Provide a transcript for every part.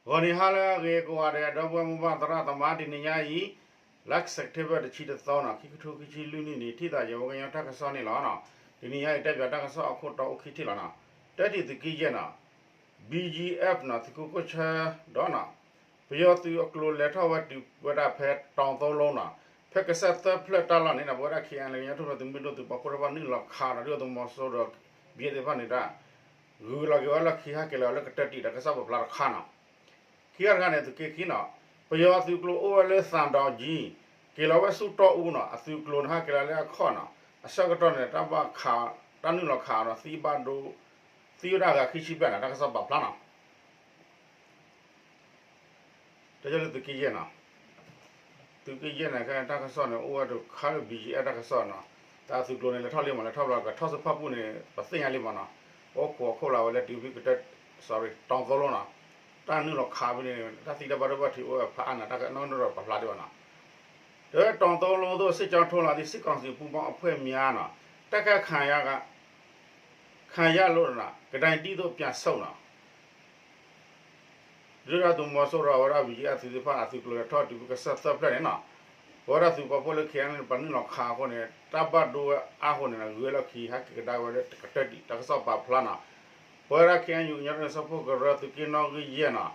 ဂီၤနံၤဟါလၢအဂ့ၤကိးဂၤဒဲး ဒီပုၢ်ဝဲၢ်မိၢ်ပၢ်သရၣ်သမါ တနံၤညါအံၤ လါစဲးပထ့ဘၢၣ် တဆံတသီနီၤ ခံကထိခံဆံလွံၢ်နံၣ်န့ၣ် ထံၣ်သးယဝဲကညီတၢ်ကစီၣ်န့ၣ်လီၤနီၤ. တနံၤညါအံၤ တဲပၠးတၢ်ကစီၣ်အခိၣ်တီအိၣ်ခံထံၣ်လီၤနီၤ. တထံၣ်သုးက့ယဲၢ်နီၤ ဘံၣ်ယံၣ်အဲၣ်ဖ် နီၤ သုးခိၣ်ကျၢၢ်ဒီးနီၤ ပယီၤသုးအကျိၤလဲၤထီၣ်ဝဲတုၤဝဲဒၣ်ဖဲတီသိလိနီၤ ဖဲကစၢၢ်သၢဖျၢၣ်တၢ်လီၢ်န့ၣ်နီၤ ပဝဲဒၣ် ခဲအံၤ ကညီထူၣ်ဖျဲးသုးမုၢ်ဒိၣ်သုးပာ်ဖှိၣ်တဖၣ်နုာ်လီၤခးဒီး ဒုၣ်ဒါသုးမီၤစိရိၤ ဘံၣ်ယံၣ်အဲၣ်ဖ် သ့ၣ်တဖၣ်န့ၣ်ဒီး ဂုၤလီၤက့ၤဝဲလီၢ်ခံ ဟဲက့ၤလီၤဝဲလၢကတၢၢ်တံၢ် တၢ်ကစီၣ်ပာ်ဖျါတခါနီၤ. ခံဂၤတခါန့ၣ် သုးက့ခံနီၤ ပယီၤအသုးကျိၤအိၣ်ဝဲလၢသးဒီကၠံ က့ၤလီၤဝဲဆူတီအူနီၤ အသုးကျိၤန့ၣ် ဟဲက့ၤလီၤလၢအခီၣ်နီၤ အဆၢကတီၢ်န့ၣ် တၢ်ဘၣ်ခး တၢ်နုာ်လီၤခးအီၤဒီး သံဘၣ်ဒိ သံဝဲဒၣ်အဂၤခံဆံဘျဲၣ်နီၤ တၢ်ကစီၣ်ပာ်ဖျါနီၤ. တၢ်လၢသုးက့ယဲၢ်နီၤ သုးက့ယဲၢ်န့ၣ် ခဲတၢ်ကစီၣ်န့ၣ် အိၣ်ဝဲတခါလၢ ဘံၣ်ယံၣ်အဲၣ်ဖ် တၢ်ကစီၣ်နီၤ တၢ်အသုးကျိၤန့ၣ် လဲၤထီၣ်လံမး လဲၤထီၣ်ဘျီ ကထီၣ်ဆူဖၣ်ပူၣ်န့ၣ် ပသ့ၣ်ညါလံမးနီၤ အိၣ်ခိးအခိၣ်လီၤဝဲလၢတုၤဖဲကတၢၢ် sorry တီသိလိနီၤ တၢ်နုာ်လီၤခးဖဲန့ၣ် တၢ်သံတၢ်ဘၣ်ဒိဘၣ်ထံးအိၣ်ဝဲဖးအါနီၤ တၢ်ကနီၣ်ကဒီးပာ်ဖျါဒံးဘၣ်နီၤ. ဒီးတီသိလိသိး စစ်ကြောင်းထိုးလာသည့် စစ်ကောင်စီပူးပေါင်းအဖွဲ့များနီၤ တိုက်ခိုက်ခံရလို့နီၤ ကတိုင်တံၢ်သို့ပြန်ဆုတ်နီၤ ဒုၣ်ဒါသုးမီၤစိရိၤအဝဲဒၣ် ဘံၣ်ယံၣ်အဲၣ်ဖ် သုးသ့ၣ်တဖၣ်အသုးကျိၤလဲၤထီၣ်တုၤဖဲကစၢၢ်သၢဖျၢၣ်န့ၣ်နီၤ ပဝဲဒၣ်သုးပာ်ဖှိၣ်လၢ ခဲအံၤန့ၣ် ပှၤနုာ်လီၤခးအဃိန့ၣ် တၢ်ဘၣ်ဒိဝဲအါဃိန့ၣ် ဂုၤဝဲလီၢ်ခံ ဟဲက့ၤကဒါဝဲလၢကတၢၢ်တံၢ် တၢ်ကစီၣ်ပာ်ဖျါနီၤ. ပဝဲဒၣ် ခဲအံၤ ကညီတၢ်န့ၣ် ဆၢဖှိၣ်ကရၢ သုးက့နီၣ်ဂံၢ်ယဲၢ်နီၤ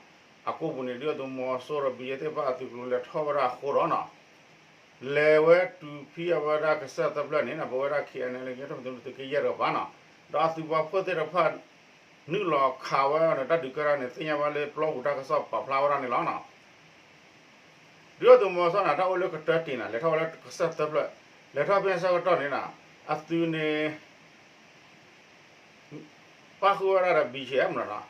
အကိပူၤန့ၣ် ဒုၣ်ဒါသုးမီၤစိရိၤ ဘံၣ်ယံၣ်အဲၣ်ဖ် သ့ၣ်တဖၣ်အသုးကျိၤလဲၤထီၣ်ဝဲဒၣ်အဃိဒီးနီၤ လဲၤဝဲတုၤဖဲအဝဲဒၣ်ကစၢၢ်သၢဖျၢၣ်န့ၣ်နီၤ ပဝဲဒၣ် ခဲအံၤန့ၣ် ကညီတၢ်န့ၣ် သုးက့ယဲၢ်တကပၤနီၤ ဒီးအသုးပာ်ဖှိၣ်သ့ၣ်တဖၣ် နုာ်လီၤခးဝဲဒီး တၢ်ဒုးကဲထီၣ်န့ၣ် သ့ၣ်ညါဘၣ်လၢပျီပူၤတၢ်ကစီၣ်ပာ်ဖျါဝဲဒၣ်န့ၣ်လီၤနီၤ. ဒုၣ်ဒါသုးမီၤစိရိၤန့ၣ် တၢ်အိၣ်လၢကတၢၢ်တံၢ်နီၤ လဲၤထီၣ်ဝဲလၢကစၢၢ်သၢဖျၢၣ် လဲၤထီၣ်ဖဲအဆၢကတီၢ်န့ၣ်နီၤ အသုးန့ၣ် ပၣ်ဃုာ်ဝဲဒၣ်ဒီး ဘံၣ်ယံၣ်အဲၣ်ဖ် မ့ၢ်နီၤ.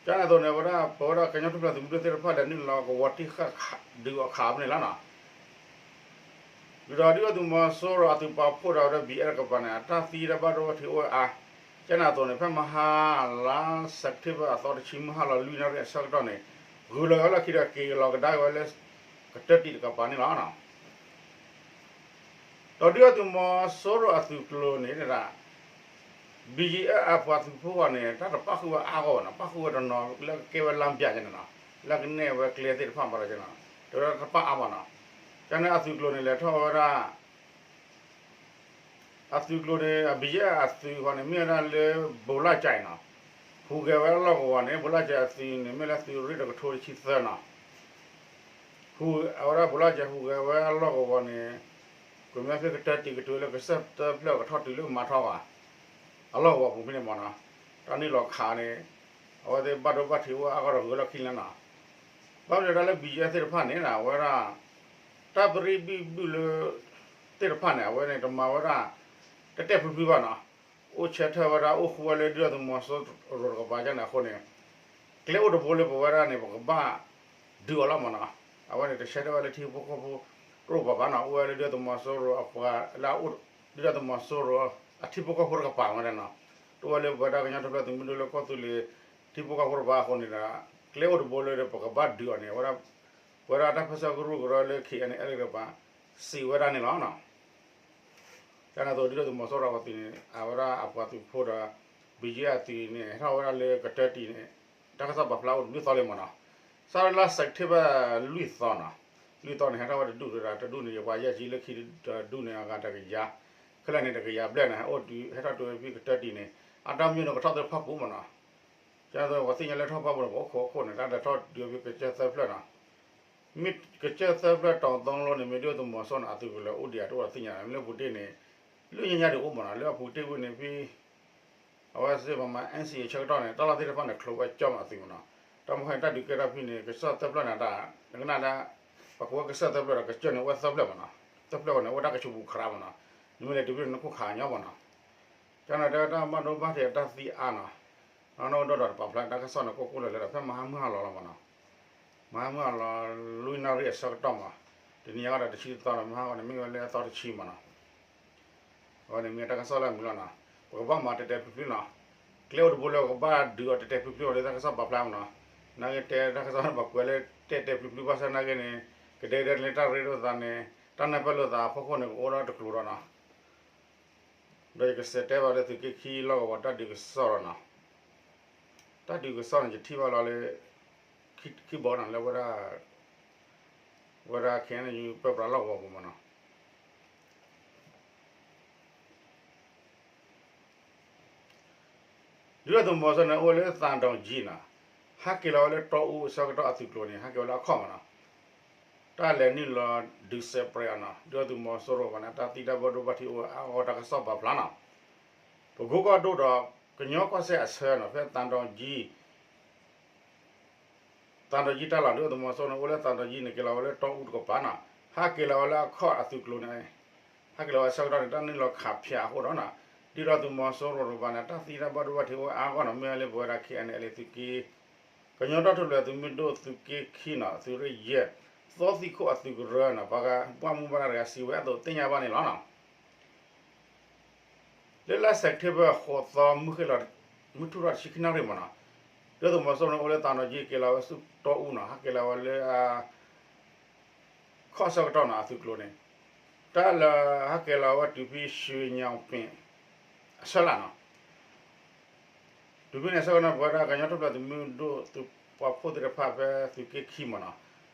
ကန့ၣ်အသိးန့ၣ် ဝဲဒၣ် ပဝဲဒၣ်ကညီထူၣ်ဖျဲးသုးမုၢ်ဒိၣ်သ့ၣ်တဖၣ်လဲၤနုာ်လီၤကဝီၤတံၢ်ဃာ် ဒုးအီၤခးဖဲန့ၣ်လီၤနီၤ. ဒီးဒုၣ်ဒါသုးမီၤစိရိၤအသုးပာ်ဖှိၣ်ဒီးဝဲဒၣ် ဘံၣ်ယံၣ်အဲၣ်ဖ် တကပၤန့ၣ် အတၢ်သံတၢ်ဘၣ်ဒိဘၣ်ထံးအိၣ်ဝဲအါ ကန့ၣ်အသိးန့ၣ် ဖဲမဟါလါစဲးပထ့ဘၢၣ်အသီတဆံ မုၢ်ဟါလီၤလွံၢ်နၣ်ရံၣ်အဆၢကတီၢ်န့ၣ် ဂုၤလီၤဝဲလီၢ်ခံဒီး က့ၤလီၤကဒါက့ၤဝဲလၢ ကတၢၢ်တံၢ်တကပၤန့ၣ်လီၤ. ဒီးဒုၣ်ဒါသုးမီၤစိရိၤအသုးကျိၤန့ၣ်ဒၣ် ဘံၣ်ယံၣ်အဲၣ်ဖ် အပှၤသုးဖိအဂီၢ်န့ၣ် တၢ်တပၣ်ဃုာ်ဝဲအါဂီၢ်ဘၣ်နီၤ, ပၣ်ဃုာ်ဝဲတနီၤလၢကကဲဝဲလမ်းပြန့ၣ်နီၤ, လၢကနဲၣ်ဝဲကျဲသ့ၣ်တဖၣ်မးဒီးနီၤ, တဝဲဒၣ်တပၣ်အါဘၣ်နီၤ. ကန့ၣ်အသုးကျိၤန့ၣ် လဲၤထီၣ်ဝဲဒၣ် အသုးကျိၤန့ၣ် အဘံၣ်ယံၣ်အဲၣ်ဖ်အသုးဃီန့ၣ် မ့ၢ်ဝဲဒၣ်လၢ ဘိးလၢ်ကၠဲးနီၤ, ဟူးဂဲၤဝဲအလီၢ်ကဝီၤန့ၣ် ဘိးလၢ်ကၠဲးအသုးန့ၣ် မ့ၢ်လၢသုးရ့ၣ်တကထိတဆံသၢနီၤ ဟူး အဝဲဒၣ် ဘိးလၢ်ကၠဲးဟူးဂဲၤဝဲအလီၢ်ကဝီၤန့ၣ် ကမ့ၢ်ဖဲကတၢၢ်တံၢ်ကတုၤလၢကစၢၢ်သၢဖျၢၣ်ကထီၣ်တုၤလၢမၤထီၣ်ဘၣ် အလီၢ်ကဝီၤပူၤဖဲန့ၣ်မးနီၤ, တၢ်နုာ်လီၤခးန့ၣ် အဝဲသ့ၣ်ဘၣ်ဒိဘၣ်ထံးအိၣ်အါဂီၢ်ဒီးဂုၤလီၢ်ခံလၢနီၤ, ဘၣ်မနုၤဒၣ်လၢ ဘံၣ်ယံၣ်အဲၣ်ဖ် သ့ၣ်တဖၣ်န့ၣ် အဝဲဒၣ် တၢ်ပရံၣ်ဘံၣ်ဘုၣ်လၢ သ့ၣ်တဖၣ်န့ၣ် အဝဲန့ၣ် တမၤဝဲဒၣ် တတဲာ်ဖျုးဖျုးဘၣ်နီၤ, အိၣ်ဆၢထၢၣ်ဝဲဒၣ် အိၣ်ဃူဝဲလၢဒုၣ်ဒါသုးမီၤစိရိၤတကပၤကန့ၣ်အဃိန့ၣ် ကျဲအိၣ်တဘိလၢပဝဲဒၣ်န့ၣ် ပကဘၣ်ဒုးအီၤလီၤမးနီၤ, အဝဲန့ၣ် တဆၢထၢၣ်ဝဲလၢထံဖိကီၢ်ဖိတအိၣ်ဘၣ်ဘၣ်နီၤ, အိၣ်ဝဲလၢဒုၣ်ဒါသုးမီၤစိရိၤအပှၤလၢအအိၣ် ဒုၣ်ဒါသုးမီၤစိရိၤ အထံဖိကီၢ်ဖိတကပၤဝဲဒၣ်နီၤ, တအိၣ်ဝဲလၢပဝဲဒၣ်ကညီတဖျၢၣ်သုးမုၢ်ဒိၣ်လၢကီၢ်သူလ့ၤ ထံဖိကီၢ်ဖိတကပၤအဃိန့ၣ်ဒီး ကျဲအိၣ်တဘိလၢပကဘၣ်ဒုးအီၤန့ၣ် အဝဲဒၣ် ပဝဲဒၣ်တၢ်ပၢဆှၢကရူၢ်ကရၢလၢ ခဲအံၤန့ၣ် အဲၣ်လၢတကပၤ စံးဝဲဒၣ်န့ၣ်လီၤနီၤ. ကန့ၣ်အသိး ဒုၣ်ဒါသုးမီၤစိရိၤအသုးန့ၣ် အဝဲဒၣ်အပှၤသုးဖိဒီး ဘံၣ်ယံၣ်အဲၣ်သုးန့ၣ် ဟဲထီၣ်ဝဲဒၣ်လၢကတၢၢ်တံၢ်န့ၣ် တၢ်ကစီၣ်ပာ်ဖျါအိၣ်တဘျုးသီလံမးနီၤ, စးထီၣ်လၢစဲးပထ့ဘၢၣ်လွံၢ်သီနီၤ, လွံၢ်သီန့ၣ် ဟဲထီၣ်ဝဲတဒူၣ်ဒီး တဒူၣ်န့ၣ် ယပှၤယဲၢ်ဆံလၢခံတဒူၣ်န့ၣ် အဂၤတကယၤ, ခဲလၢာ်န့ၣ် တကယၤဘျဲၣ်န့ၣ် ဟဲအိၣ်တုၤ ဟဲထီၣ်တုၤဝဲဖဲကတၢၢ်တံၢ်န့ၣ် အတၢ်မံၤန့ၣ် ကထီၣ်သ့ဖၣ်ပူၤမးနီၤ, ကန့ၣ်အသိး ပှၤသ့ၣ်ညါလၢထီၣ်ဖၣ်ပူၤန့ၣ် ပအိၣ်ခိးအခိၣ်န့ၣ် တၢ်လဲၤထီၣ်တုၤဝဲဖဲကစၢၢ်သၢဖျၢၣ်နီၤ မ့ၢ်ကစၢၢ်သၢဖျၢၣ်တီၤသီလိန့ၣ် မ့ၢ်ဒုၣ်ဒါသုးမီၤစိရိၤန့ၣ် အသုးကလၢၤအိၣ်ဒံးဧါ တအိၣ်ဒီးသ့ၣ်ညါ, မ့ၢ်လၢအပူၤတ့ၢ်န့ၣ် လၢညါညါဒံးအိၣ်မးနီၤ, လၢအပူၤတ့ၢ်ဝဲန့ၣ်ဖဲ အဝဲစ့ၢ်ကီးမၤ NCA ဆၢကတီၢ်န့ၣ် တၢ်လီၢ်သ့ၣ်တဖၣ်န့ၣ် ချိးဝဲကၠီမးအသုးမးနီၤ, တၢ်မ့ၢ်ဃီန့ၣ် တၢ်ဒုးကဲထီၣ်ဖဲန့ၣ် ကစၢၢ်သၢဖျၢၣ်န့ၣ် တၢ်နကနၣ်ဒၣ် ပှၤကိးဝဲကစၢၢ်သၢဖျၢၣ်ဒီး ကစၢၢ်န့ၣ်အိၣ်ဝဲသၢဖျၢၣ်မးနီၤ, သၢဖျၢၣ်ဝဲန့ၣ် အိၣ်ဝဲတၢ်ကဆူးပူၤခရါမးနီၤ, နမ့ၢ်လဲၤတုၤဖဲန့ၣ် နခိၣ်ခးညီမးနီၤ ကန့ၣ်တဲတၢ်ဘၣ်ဒိဘၣ်ထံးအတၢ်သံအါနီၤ, နီၢ်နီၢ်ဒိၣ်ဒီးတပာ်ဖျါတၢ်ကစီၣ်န့ၣ် ကိၢ်ကိၢ်လၢၤလၢၤဒီး ဖဲမဟါမုၢ်ဟါလီၤလီၤမးနီၤ, မဟါမုၢ်ဟါလီၤ လွံၢ်နၣ်ရံၣ်အဆၢကတီၢ်မး, တနံၤအံၤဒီးတဆံတသီဒီး မဟါဂီၤန့ၣ် မ့ၢ်ဝဲလၢအသီတဆံမးနီၤ, အဝဲန့ၣ်မ့ၢ်တၢ်ကစီၣ်လၢအမုာ်လီၤနီၤ, ပကဘၣ်မၤတဲာ်တဲာ်ဖျုးဖျုးနီၤ, ကျဲအိၣ်တဘိလၢပကဘၣ်ဒုးအီၤတဲာ်တဲာ်ဖျုးဖျုးအီၤလၢတၢ်ကစီၣ်ပာ်ဖျါမးနီၤ, နာ်က့တဲတၢ်ကစီၣ်န့ၣ် ပှၤကွဲးလၢတဲာ်တဲာ်ဖျုးဖျုးဘၣ်ဆၣ်နာ်က့န့ၣ် ကဒဲကဒဲလၢတၢ်ရ့လိာ်သးန့ၣ် တၢ်နၢ်ပၢၢ်လိာ်သးအဖီခိၣ်န့ၣ် ကအိၣ်ဒီးတကျိၤဒီးနီၤ ဒီးယကစံးတဲဘၣ်လၢသုးက့ခံလီၢ်ကဝီၤတၢ်ဒုးကစီၣ်လီၤနီၤ, တၢ်ဒုးကစီၣ်န့ၣ် ယထံၣ်ဘၣ်လီၤလၢ ခံဘိနီၤ လၢဝဲဒၣ် ဝဲဒၣ် ခ့ၣ်အဲၣ်ယူၣ် ပၢပြးလီၢ်ကဝီၤပူၤမ့ၢ်နီၤ. ဒုၣ်ဒါသုးမီၤစိရိၤန့ၣ် အိၣ်ဝဲလၢသံတောင်ကြီးနီၤ, ဟဲက့ၤလီၤဝဲလၢတီအူအဆၢကတီၢ်အသုးကျိၤန့ၣ် ဟဲက့ၤဝဲလၢအခီၣ်မ့ၢ်နီၤ, တၢ်လဲၤနုာ်လီၤဒုးစဲးပြဲးအီၤနီၤ, ဒုၣ်ဒါသုးမီၤစိရိၤဘၣ်န့ၣ် တၢ်သံတၢ်ဘၣ်ဒိဘၣ်ထံးအိၣ်ဝဲအါဂီၢ် တၢ်ကစီၣ်ပာ်ဖျါနီၤ, ပကိကီၢ်ဒိၣ်ဒီး ကညီကီၢ်စဲၣ်အဆၢနီၤ ဖဲသံတောင်ကြီး သံတောင်ကြီးတၢ်လီၢ် ဒုၣ်ဒါသုးမီၤစိရိၤန့ၣ် အိၣ်လၢသံတောင်ကြီးန့ၣ် က့ၤလီၤဝဲလၢတီအူတကပၤနီၤ, ဟဲက့ၤလီၤဝဲလၢအခီၣ်အသုးကျိၤန့ၣ်, ဟဲက့ၤလီၤဝဲအဆၢကတီၢ်န့ၣ် တၢ်နုာ်လီၤခးဖၠးအဃိဒီးနီၤ, ဒုၣ်ဒါသုးမီၤစိရိၤတကပၤန့ၣ် တၢ်သံတၢ်ဘၣ်ဒိဘၣ်ထံးအိၣ်ဝဲအါဂီၢ်နီၤ, မ့ၢ်လၢပဝဲဒၣ် ခ့ၣ်အဲၣ်ယူၣ် သုးက့ ကညီတၢ်ထူၣ်ဖျဲးသုးမုၢ်ဒိၣ်သုးက့ခံနီၤ သုးရ့ၣ်ယဲၢ် သီသံခိၣ်အသုးကရၢနီၤ, ပှၤကဘၣ်မူဘၣ်ဒါတဂၤစံးဝဲအသိးသ့ၣ်ညါဘၣ်န့ၣ်လီၤနီၤ. လၢလါစဲးပထ့ဘၢၣ်ဃိးသီ မုၢ်ဃ့ၢ်လီၤ မုၢ်ထူၣ်ထီၣ်တဆံခံနၣ်ရံၣ်မ့ၢ်နီၤ, ဒုၣ်ဒါသုးမီၤစိရိၤန့ၣ် အိၣ်လၢသံတောင်ကြီးက့ၤလီၤဝဲဆူတီအူနီၤ, ဟဲက့ၤလီၤဝဲလၢ ခီၣ်ဆၢကတီၢ်နီၤ အသုးကျိၤန့ၣ်, တၢ်လၢဟဲက့ၤလီၤဝဲတုၤဖဲ ရွှေညောင်ပင် အဆၢလၢ်နီၤ တုၤဖဲန့ၣ်အဆၢကတီၢ် ပဝဲဒၣ်ကညီတၢ်ထူၣ်ဖျဲးသုးမုၢ်ဒိၣ်သုးပှၤဖိသ့ၣ်တဖၣ်ဖဲသုးက့ခံမ့ၢ်နီၤ,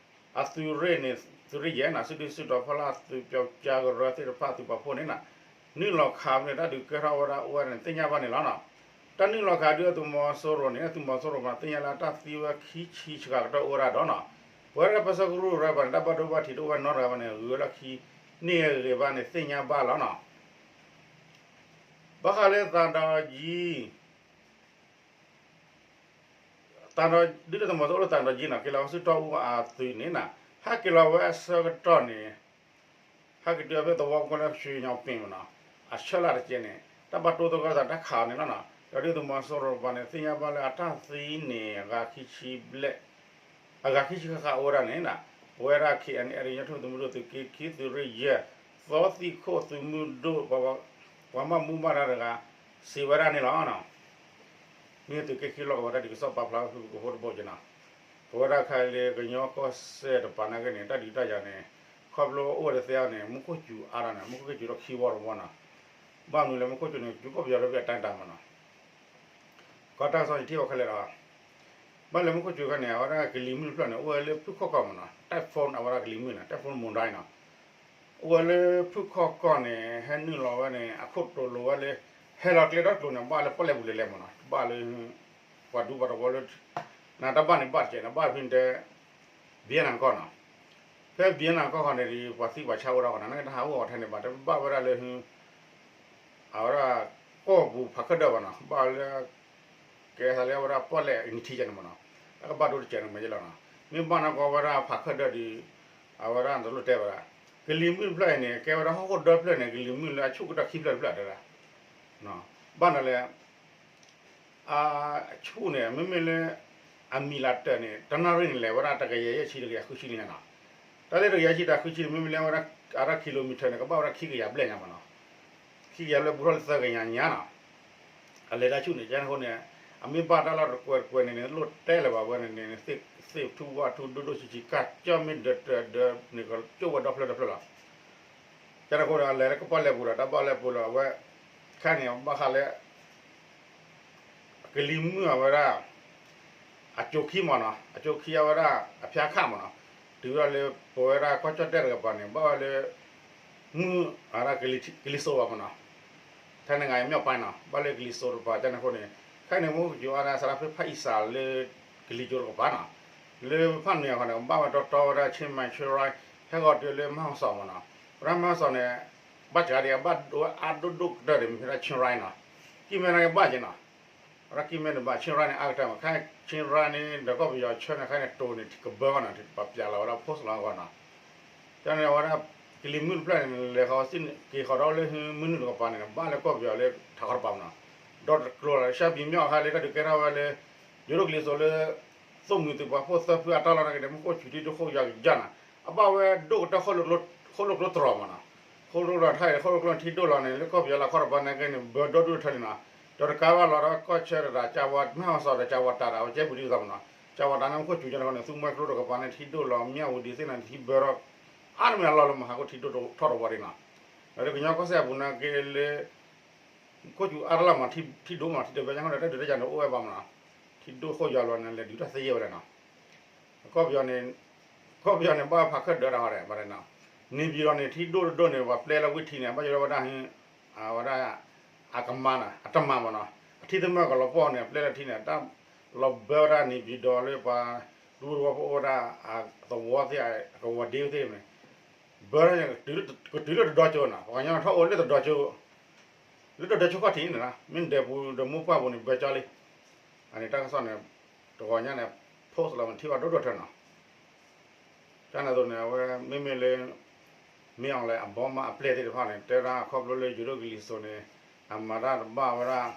အသုးရ့ၣ်န့ၣ် သုးရ့ၣ်ယဲၢ်နီၤ စုဒုၣ်စုတီၤဖီလာ်သုးပၠီကၠါကရၢသ့ၣ်တဖၣ်သုးပှၤဖိန့ၣ်နီၤ, နုာ်လီၤခးဖဲန့ၣ် တၢ်ဒုးကဲထီၣ်ဝဲဒၣ်အိၣ်ဝဲဒၣ်န့ၣ် သ့ၣ်ညါဘၣ်န့ၣ်လီၤနီၤ. တၢ်နုာ်လီၤခးဒုၣ်ဒါသုးမီၤစိရိၤန့ၣ် သုးမီၤစိရိၤမ့ၢ်နီၤ သ့ၣ်ညါလၢတၢ်သံဝဲခံဆံဆှးကတီၢ်အိၣ်ဝဲဒၣ်ဒီးနီၤ, ပဝဲဒၣ်ပၢဆှၢကရူၢ်ရၢဘၣ်န့ၣ် တၢ်ဘၣ်ဒိဘၣ်ထံးတအိၣ်ဝဲနီတဂၤဘၣ်န့ၣ် ဂုၤဝဲလီၢ်ခံန့ၢ်ဂ့ၤဘၣ်န့ၣ် သ့ၣ်ညါဘၣ်လီၤနီၤ. ဘၣ်ဃးလၢသံတောင်ကြီး သံတောင် ဒုၣ်ဒါသုးမီၤစိရိၤအိၣ်လၢသံတောင်ကြီးနီၤ က့ၤလီၤဝဲဆူတီအူအသုးန့ၣ်နီၤ, ဟဲက့ၤလီၤဝဲအဆၢကတီၢ်န့ၣ် ဟဲက့ၤတုၤဖဲသဝီကီၢ်လၢ ရွှေညောင်ပင်မ့ၢ်နီၤ, အဆၢလၢ်တကဲန့ၣ် တၢ်ဘၣ်တိၢ်သကိးသးတၢ်ခးအီၤန့ၣ်လီၤနီၤ, ဒီးဒုၣ်ဒါသုးမီၤစိရိၤတကပၤန့ၣ် သ့ၣ်ညါဘၣ်လၢအတၢ်သံန့ၣ် အဂၤခံဆံဘျဲၣ် အဂၤခံဆံဃၣ်ဃၣ်အိၣ်ဝဲဒၣ်န့ၣ်နီၤ, ပဝဲဒၣ် ခ့ၣ်အဲၣ်ယူၣ် ကညီတၢ်ထူၣ်ဖျဲးသုးမုၢ်ဒိၣ်သုးက့ခံ သုးရ့ၣ်ယဲၢ် သီသံခိၣ်သုးမုၢ်ဒိၣ် ပှၤဘၣ်မူဘၣ်ဒါတဂၤ စံးဝဲဒၣ်န့ၣ်လီၤ. မ့ၢ်သုးက့ခံလီၢ်ကဝီၤတၢ်ဒုးကစီၣ်ပာ်ဖျါဝဲဖုၣ်ကိာ်ဖိတဘိက့ၤနီၤ, ပဝဲဒၣ်ခဲအံၤလၢကညီကီၢ်စဲၣ်တကပၤနာ်က့န့ၣ် တၢ်ဒုးတၢ်ယၤန့ၣ် ခီဖျိအိၣ်ဝဲတသ့အါန့ၣ် မူခိၣ်စူၤအါထီၣ်န့ၣ် မူခိၣ်က့ၤစူၤထီၣ်ခံဝီတဝီနီၤ, ဘၣ်မနုၤလဲၣ် မူခိၣ်စူၤန့ၣ် စူၤကီၢ်ပယီၤလၢဖဲအတၢ်တၢ်မ့ၢ်နီၤ ကီၢ်တၢ်ကစီၣ်ယထံၣ်ဝဲခဲလၢာ်ဒီး ဘၣ်လၢမူခိၣ်စူၤခါန့ၣ် အဝဲဒၣ်ကလံၤမုၢ်တဖျၢၣ်န့ၣ် အိၣ်ဝဲလၢဖုၣ်ခီၣ်ကီၢ်မ့ၢ်နီၤ, တဲၣ်ဖိအဝဲဒၣ်ကလံၤမုၢ်န့ၣ် တဲၣ်ဖိမုၢ်ဒၣ်နီၤ, အိၣ်ဝဲလၢဖုၣ်ခီၣ်ကီၢ်န့ၣ် ဟဲနုာ်လီၤဝဲန့ၣ် အခိၣ်တိၤလိၤဝဲလၢ ဟဲလီၤကျဲဒီတကျိၤန့ၣ် ဘၣ်လၢပီၣ်လဲၣ်ပူၤလဲၣ်လဲၣ်မ့ၢ်နီၤ, ဘၣ်လၢ ပှၤဒူပှၤတဝီလၢ နတၢ်ဘၣ်န့ၣ်ဘၣ်တကဲးန့ၣ် ဘၣ်ဖဲန့ၣ်တဲ ဘံယဲၢ်နၤကီၢ်နီၤ, ဖဲဘံယဲၢ်နၤကီၢ်ခီန့ၣ်ဒီး ပှၤသံပှၤဆါအိၣ်ဒၣ်ဃီနီၤ, နကတဟးအိၣ်အီၤထဲန့ၣ်ဘၣ် တဘၣ်ဝဲဒၣ်လၢ အဝဲဒၣ် ကီၢ်ပူၤဖးခၢၣ်ဒၢးဘၣ်နီၤ, ဘၣ်လၢ ကဲသးလၢအဝဲဒၣ်ပီၣ်လဲၣ်နံၤထံကဲန့ၣ်မ့ၢ်နီၤ, တၢ်ကဘၣ်ဒိတကဲးန့ၣ်မ့ၢ်ယဲလီၤနီၤ, မ့ၢ်ဘၣ်နီၢ်ကီၢ်ဝဲဒၣ်ဖးခၢၣ်ဒၢးဒီး အဝဲဒၣ်တလိၣ်တဲဝဲဒၣ်, ကလံၤမုၢ်တဖျၢၣ်အံၤန့ၣ် ကဲဝဲဒၣ်ဟီၣ်ခိၣ်ဒၢဖျၢၣ်န့ၣ် ကလံၤမုၢ်လၢအဆူၣ်ကတၢၢ်ခံဖျၢၣ်တဖျၢၣ်တဲဒၣ်, ဘၣ်နီၤလဲၣ် အဆူၣ်န့ၣ် မ့မ့ၢ်လၢ အမံၤလးတၢၢ်န့ၣ် တနၣ်ရံၣ်န့ၣ် လဲၤဝဲဒၣ်တကယၤယဲၢ်ဆံ တကယၤဃုဆံန့ၣ်နီၤ, တၢ်လၢတကယၤယဲၢ်ဆံ တကယၤဃုဆံန့ၣ် မ့မ့ၢ်လၢဝဲဒၣ် အတၢ် kilometer န့ၣ် ကဘၣ်ဝဲဒၣ်ခံကယၤဘျဲၣ်ညါမ့ၢ်နီၤ, ခံကယၤဘျဲၣ်ဘူးထီၣ်လၢသၢကယၤညါနီၤ, အလဲၤတၢ်ဆူၣ်န့ၣ် ကဲန့ၣ်အဃိန့ၣ် အမ့ၢ်ဘၣ်တၢ်လီၢ်တကွဲးတကွဲးန့ၣ်န့ၣ် လိၣ်တဲလၢၤဘၣ်ဝဲန့ၣ်န့ၣ် သ့ၣ်ထူဝၣ်ထူဒိၣ်ဒိၣ်ဆံးဆံး ကၢ်ကၠီၣ်မ့ၢ်ဒၢးတၢးဒၢးန့ၣ် ကကၠိၣ်ဝဲဒီဖျၢၣ်တဖျၢၣ်လီၤ ကဲန့ၣ်အဃိဒီး အလဲၤလၢကပီၣ်လဲၣ်ပူၤဒီး တၢ်ပီၣ်လဲၣ်ပူၤလီၤ အဝဲ ခဲန့ၣ် ဘၣ်ဃးလၢ ကလံၤမုၢ်အဝဲဒၣ် အကၠိခံမ့ၢ်နီၤ အကၠိခံအဝဲဒၣ် အဖၠါခၣ်မ့ၢ်နီၤ တုၤဝဲဒၣ်လၢ ပဝဲဒၣ်ကီၢ်ကၠီၣ်တဲၣ်တကပၤန့ၣ် ဘၣ်ဝဲလၢ မုၢ်အဝဲဒၣ် ကလံၤစိးဘၣ်မ့ၢ်နီၤ ထဲန့ၣ် ငါယမ့ၢ်ပၢ်နီၤ ဘၣ်လၢကလံၤစိးတကပၤ ကဲန့ၣ်အဃိန့ၣ် ခဲန့ၣ် မူခိၣ်စူၤအါဒၣ်စးထီၣ်ဖဲဖၣ်အံၣ်စၢ်လၢ ကလံၤစိးတကပၤနီၤ လၢဖၣ်နွံအဃိန့ၣ် ဘၣ်ဝဲတီတီဝဲဒၣ် ချင်းမိုင် ချင်းရိုင် ဟဲဂီၤတုၤလၢမဲၢ်ဟီၣ်စီၣ်မ့ၢ်နီၤ ဝဲဒၣ်မဲၢ်ဟီၣ်စီၣ်န့ၣ် ဘၣ်စှၤဒံး အဘၣ်ဒိဝဲအါဒိၣ်ဒိၣ်ကတၢၢ်ဒံး မ့ၢ်ဖဲဒၣ် ချင်းရိုင်နီၤ ကံၢ်မဲန့ၣ်က့ၤဘၣ်က့ၤနီၤ ဝဲဒၣ်ကံၢ်မဲန့ၣ်ဘၣ် ချင်းရိုင်န့ၣ် အါကတၢၢ်မ့ၢ် ခဲ ချင်းရိုင်န့ၣ် ဒီးကီၢ်ပယီၤဆၢန့ၣ် ခဲန့ၣ် တိၤန့ၣ် ကဘၢအီၤနီၤ ပှၤပျးလီၤဝဲဒၣ် post လီၤအဂီၢ်နီၤ ကန့ၣ် အဝဲဒၣ် ကလံၤမုၢ်တဖျၢၣ်န့ၣ် လဲၤဃီၤစံၣ်န့ၣ် က့ၤဃီၤဒီးလၢမုၢ်နုာ်တကပၤန့ၣ် ဘၣ်လၢကီၢ်ပယီၤလၢထးခီတပၤမ့ၢ်နီၤ ဒီတကျိၤလီၤ ရှမ်းပြည်မြောက် အခါလၢတၢ်ဒုးကဲထီၣ်ဝဲလၢ ယိၤဒိၣ်ကလံၤစိးလၢ သိၣ်မှံၤသုးပာ်ဖှိၣ်သၢဖုအတၢ်လီၢ်နာ်က့ဒီး မူခိၣ်စူၤထံဒိၣ်ဃိၣ်ယွၤကယၢ်နီၤ အဘၣ်ဝဲဒိၣ်ကတၢၢ် ဃိၣ်လိာ်ကျိတြီၤမ့ၢ်နီၤ ဃိၣ်လိာ်ကျိတြီၤ ထါအံၤ ဃိၣ်လိာ်ကျိထံဒိၣ်လီၤန့ၣ် လၢကီၢ်ပယီၤလၢခီတပၤနာ်က့န့ၣ် ဘၢဒီဒူၣ်တထၢလံနီၤ ဒီးတကးဘၣ်လီၤဒီးကီၢ်ဆၢတဒၣ် ကၠါဝါ မဲၢ်ဟီၣ်စီၣ်ဒီးကၠါဝါတၢ်ဒီး အဝဲကဲပူၤဒ်သိးမ့ၢ်နီၤ ကၠါဝါတၢ်န့ၣ် မူခိၣ်စူၤကန့ၣ်အဃိန့ၣ် သူမှဲကျိတကပၤန့ၣ် ထံဒိၣ်လီၤ မၠၣ်ဝတံၤသ့ၣ်န့ၣ် ထံဘၢဒီး အါတမ့ၢ်အလီၢ်လၢမဟါခိၣ်ထံဒိၣ်ထီၣ်တဝီဒံးနီၤ ဒီးကညီကီၢ်စဲၣ်အပူၤနာ်က့လၢ ခိၣ်စူၤအါတလီၢ်မး ထံဒိၣ်မး ထံဒိၣ်ဘၣ်ညါဃိဒီး တၢ်ဒုးတၢ်ယၤန့ၣ်အိၣ်ဝဲဘၣ်မးနီၤ ထံဒိၣ်ဃိၣ်ယွၤလီၤန့ၣ် လဲၤဒုးတၢ်သ့ယဲၢ်ဝဲဒၣ်နီၤ ကီၢ်ပယီၤန့ၣ် ကီၢ်ပယီၤန့ၣ် ဘၣ်ဖးခၢၣ်ဒၢတၢ်ဟီဒီး ဘၣ်တဲနီၤ, န့ၣ်ပယီၤန့ၣ် ထံဒိၣ်တဒိၣ်န့ၣ် ပှၤပျဲလၢဝံထံန့ၣ် ဘၣ်ယိၣ်လၢဝဲဒၣ် ဝဲဒၣ် အကမၤနီၤ အတမၤမ့ၢ်နီၤ, အထံသၢမၢကလီၤပှီၢ်န့ၣ် အပျဲလၢထံန့ၣ် တၢ်လီၤဘၢဝဲဒၣ်န့ၣ်ပယီၤဒီးလၢပှၤ ဒူသဝီဖိအိၣ်ဝဲဒၣ် အသဝီသ့ၣ် အကဝီၤဒ့သ့ၣ်န့ၣ် ဘၢထီၣ် ကတုၤလၢတဒီကၠိနီၤ, ပှၤကညီထီၣ်အိၣ်လၢတဒီကၠိ လၢတဒီကၠိခီၣ်ထံးန့ၣ်နီၤ, မ့ၢ်ဒဲပူၤဒီးမိၢ်ပှၢ်ပူၤန့ၣ် ဘၢကၠီလံ. အန့ၣ်တၢ်ကစီၣ်န့ၣ် တဂီၤညါန့ၣ် post လီၤမ့ၢ်ထံၣ်ဘၣ်ဒိၣ်ဒိၣ်ထၢနီၤ. ကန့ၣ်အသိးန့ၣ် အဝဲမ့မ့ၢ်လၢ မ့ၢ်အီၤလဲၣ် အဘီမးအပျဲၢ်သ့ၣ်တဖၣ်န့ၣ် တဲဒၣ်ခီဖျိလၢယိၤဒိၣ်ကလံၤစိးန့ၣ် အမၤတၢ်တဘၣ်ဝဲဒၣ်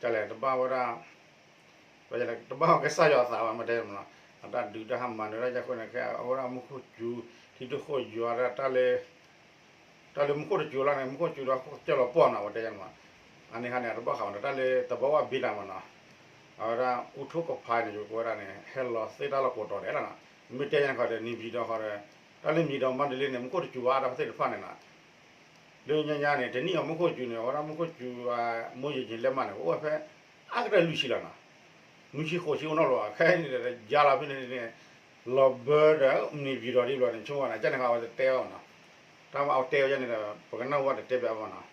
ကလဲၣ် တဘၣ်ဝဲဒၣ် တဘၣ်ဝဲကစၢ်ယွၤအသးဘၣ် မ့ၢ်တဲမ့ၢ်နီၤ, အတၢ်ဒုးတၢ်ဟးမၤနၢၤတၢ်ယါဃိန့ၣ် ခဲအဝဲဒၣ်မူခိၣ်စူၤ ထံဒိၣ်ဃိၣ်ယွၤဒၣ် တၢ်လၢမူခိၣ်တစူၤလီၤန့ၣ် မူခိၣ်စူၤဒီးကၢၢ်လီၤပှီၢ်နီၤ ဝဲတဲယါန့ၣ်မ့ၢ်, အန့ၣ်ခါန့ၣ် အတဘၣ်ဃးမ့ၢ်နီၤ တၢ်လၢသဘီဝၣ်ဘ့တၢ်မ့ၢ်နီၤ, အဝဲဒၣ်အူထိကဖးန့ၣ် ယိၤကဝဲဒၣ်န့ၣ် ဟဲလီၤသ့တၢ်လီၢ်ကိးတီၤဒဲးလီၤနီၤ, မ့ၢ်တဲယါန့ၣ်ခီဒီး န့ၣ်ပယီၤဒီးဃီဒီး တၢ်လၢမ့ၢ်ဒီးမါဒလ့န့ၣ် မူခိၣ်တစူၤဘၣ်အါဒၣ်ဖဲသ့ၣ်တဖၣ်န့ၣ်နီၤ လၢညါညါန့ၣ် တနံၣ်အီၤမူခိၣ်စူၤန့ၣ် အဝဲဒၣ်မူခိၣ်စူၤ မိၢ်ယံၤယံၤလဲမးန့ၣ် အိၣ်ဝဲဖဲ အါကတၢၢ်လွံၢ်ဆံလီၤနီၤ, နွံဆံဃိးဆံအိၣ်နီတဘျီဘၣ် ခဲအံၤန့ၣ် ယါလီၤဖဲန့ၣ်န့ၣ် လီၤဘၢဒီးန့ၣ်ပယီၤဒ်ဘျီန့ၣ် ဆိကမိၣ်န့ၣ် ကန့ၣ်ဃီအဝဲတတဲဘၣ်နီၤ, တၢ်မ့ၢ်အဝဲတဲဝဲယါန့ၣ်ဒီး ပကနၢ်ဟူဘၣ်တတဲဘၣ်ဘၣ်နီၤ,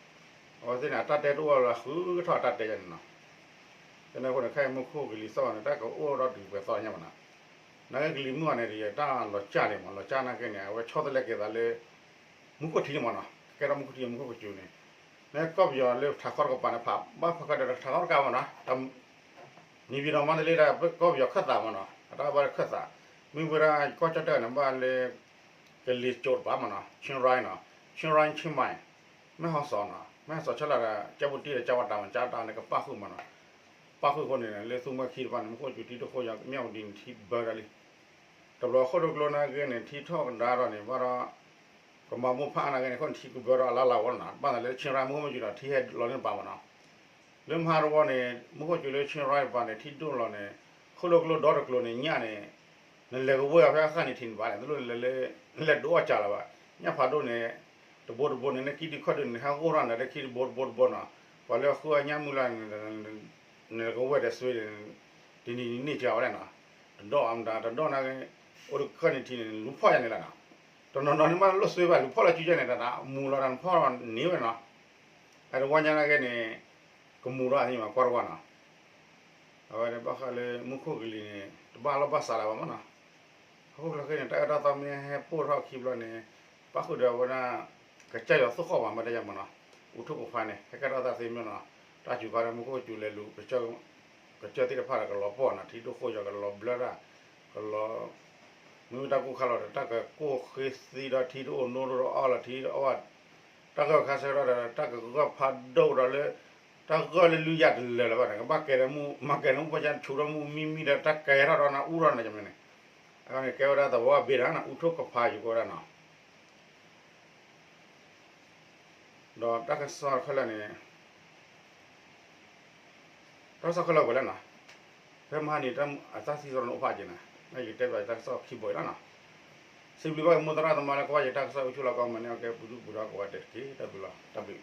အဝဲသ့ၣ်န့ၣ် အတၢ်တဲတအိၣ်လၢဃုကထီၣ်အတၢ်တဲယါန့ၣ်နီၤ, ကန့ၣ်အဃိန့ၣ် ခဲအံၤမူခိၣ်ကလံၤသီၣ်န့ၣ် တၢ်ကအိၣ်ဒီးဒုးပှဲၤသီညါမ့ၢ်နီၤ, နာ်က့ကလံၤမုၢ်အီၤန့ၣ် တယဲတၢ်လီၤစၢ်န့ၣ်မ့ၢ် လီၤစၢ်နာ်က့န့ၣ် အဝဲဆီတလဲက့ၤသးလၢ မူခိၣ်ထံန့ၣ်မ့ၢ်နီၤ, ကဲထီၣ်မူခိၣ်ထံမူခိၣ်ကစူၤန့ၣ်, နကီၢ်ပယီၤလၢထးခီတကပၤန့ၣ် ဖးဘၣ်ဖးခၢၣ်ဒၢးထးခီတကပၤမ့ၢ်နီၤ, န့ၣ်ပယီၤမါတလ့ဒီး ကီၢ်ပယီၤခၢၣ်သးမ့ၢ်နီၤ, အတၢ်ဘၣ်ခၢၣ်သး, မ့ၢ်ဝဲဒၣ်ကီၢ်ကၠီၣ်တဲၣ်န့ၣ် ဘၣ်လၢ ကလံၤကၠိတကပၤမ့ၢ်နီၤ, ချင်းရိုင်နီၤ, ချင်းရိုင် ချင်းမိုင်, မဲၢ်ဟီၣ်စီၤနီၤ, မဲၢ်ဟီၣ်စီၤဆၢလၢ်ဒီး ကၠၢ်ပူၤတံၢ်ဒီးကၠၢ်ဝါတၢ်မ့ၢ် ကၠၢ်တၢ်န့ၣ်ကပၣ်ဃုာ်မ့ၢ်နီၤ, ပၣ်ဃုာ်အဃိန့ၣ် လၢသူမွဲၢ်ခံတဖၣ်န့ၣ် မူခိၣ်စူၤထံဒိၣ်ဃိၣ်ယွၤ မ့ၢ်အဝဲဒ်န့ၣ် ထံဘၢဒၣ်လံ တဘျီဃိၣ်ဒိကျိနာ်က့န့ၣ် ထံထီၣ်ကဒါထီၣ်န့ၣ် ဘၣ်ဒီး ကမၤမိၢ်ဖးအါနာ်က့န့ၣ် အဃိန့ၣ် ထံကဘၢဒီးအလါလါဝဲလီၤနီၤ, ဘၣ်သးလၢ ချင်းရိုင် မူခိၣ်စူၤဒီး ထံဟဲလီၤန့ၢ်ပာ်မ့ၢ်နီၤ, လၢမဟါတဝီန့ၣ် မူခိၣ်စူၤလၢ ချင်းရိုင် တပၤန့ၣ် ထံဒိၣ်လီၤန့ၣ် ဃိၣ်ဒိကျိဒီတကျိၤန့ၣ် ညၣ်န့ၣ် နလဲၤကဝဲၢ်အီၤဖဲအဃၣ်န့ၣ်ထံးန့ၣ်ဘၣ်န့ၣ် တလိၣ်လဲၤဒိးအီၣ်ကၢ်လၢၤဘၣ်, ညၣ်ဖးဒိၣ်န့ၣ် တဘိတဘိန့ၣ် နခံဒုခီၣ်ဒုန့ၣ် ဟဲအိၣ်ထီၣ်နၤလၢခံတဘိတဘိတဘိနီၤ, ပှၤလၢအဃုအညၣ်မုၢ်လၢ်န့ၣ် နကဝဲၢ်ဒီးစွ့ တနံၤနံၤန့ၢ်ကၢ်ဝဲဒၣ်နီၤ, တဒီၣ်အမတၤ တဒီၣ်နာ်က့ အိၣ်တခီၣ်န့ၣ်ထံးန့ၣ် လူၤဖီၣ်ယါန့ၣ်လီၤနီၤ, တနီၤနီၤန့ၣ်မးလိၣ်စွ့ဘၣ် လူၤဖီၣ်လီၤစုယါန့ၣ် တၢ်မူလီၤတၢ်ဖီၣ်န့ၢ်ဝဲနီၤ, အတဝီညါနာ်က့န့ၣ် ကမူၤဒီးအန့ၣ်မးကွၢ်တဝီနီၤ အဝဲန့ၣ်ဘၣ်ဃးလၢမူခိၣ်ကလံၤန့ၣ် တဘၣ်လီၢ်ဘၣ်စးလၢၤဘၣ်မ့ၢ်နီၤ, အဃိကျီခဲန့ၣ် တၢ်အၢတၢ်သီမ့ၢ်ဟဲပိၢ်ထီၣ်ခံဘျီန့ၣ် ပၣ်ဃုာ်ဒီးဝဲဒၣ် ကစၢ်ယွၤသိၣ်ဃီၣ်မး မ့ၢ်တဲယါမ့ၢ်နီၤ, အူထိၣ်ကဖါန့ၣ် ဟဲကဲထီၣ်သးသ့မ့ၢ်နီၤ, တၢ်စူၤခါဒီးမူခိၣ်စူၤလဲၤလူၤ ကစၢၢ်သ့ၣ်တဖၣ်ဒီးကလီၤပှီၢ်နီၤ, ထံဒိၣ်ဃိၣ်ယွၤကလီၤဘျၢတၢ်, ကလီၤ မ့မ့ၢ်တၢ်ကိၢ်ခါလီၤဒီး တၢ်ကကိၢ်ဃ့သံဒီးထံတအိၣ်နိတအိၣ်အီၣ်လီၤထံအီၣ်ဘၣ်, တၢ်ဂၢၢ်ခါဆၢထီၣ်ဒီး တၢ်ကဂၢၢ်ဖးဒိၣ်ဒီးလၢ တၢ်ဂၢၢ်လၢလွံၢ်ယါတလၢာ်လၢၤဘၣ်န့ၣ် ကဘၣ်ကဲဒီးမူ မၤကဲဒီးမူပှၢ်ကၢ်ဆူးထီၣ်မူမံမံဒီး တၢ်ကဲထီၣ်ဒီးနၤအူထီၣ်နၤကမ့ၢ်န့ၣ်, အန့ၣ်ကဲဝဲဒၣ်သဝီဘ့ၣ်ဒီးနၤ အူထိၣ်ကဖါယူၤကဝဲဒၣ်နီၤ ဒီးတၢ်ကစီၣ်ခဲလၢာ်န့ၣ် တၢ်ကစီၣ်ခဲလၢာ်ဝဲလၢနီၤ, ဖဲမဟါန့ၣ် အတၢ်သံသီတအိၣ်ဖးက့ၤနၤ, နယကတဲဘၣ်ယတၢ်ကစီၣ်ခံဘိအံၤလီၤနီၤ, စံးဘျုးဘၣ်က့ၤမိၢ်သရၣ်သမါလၢကွၢ်ယတၢ်ကစီၣ်အိၣ်ဆူၣ်လီၤကီမ့ၢ်န့ၣ် အကဲပူၤဒူပူၤဒီးကဝဲၤတဲာ်တက့ၢ် တၢ်ဘျုးလီၤ တၢ်ဘျုး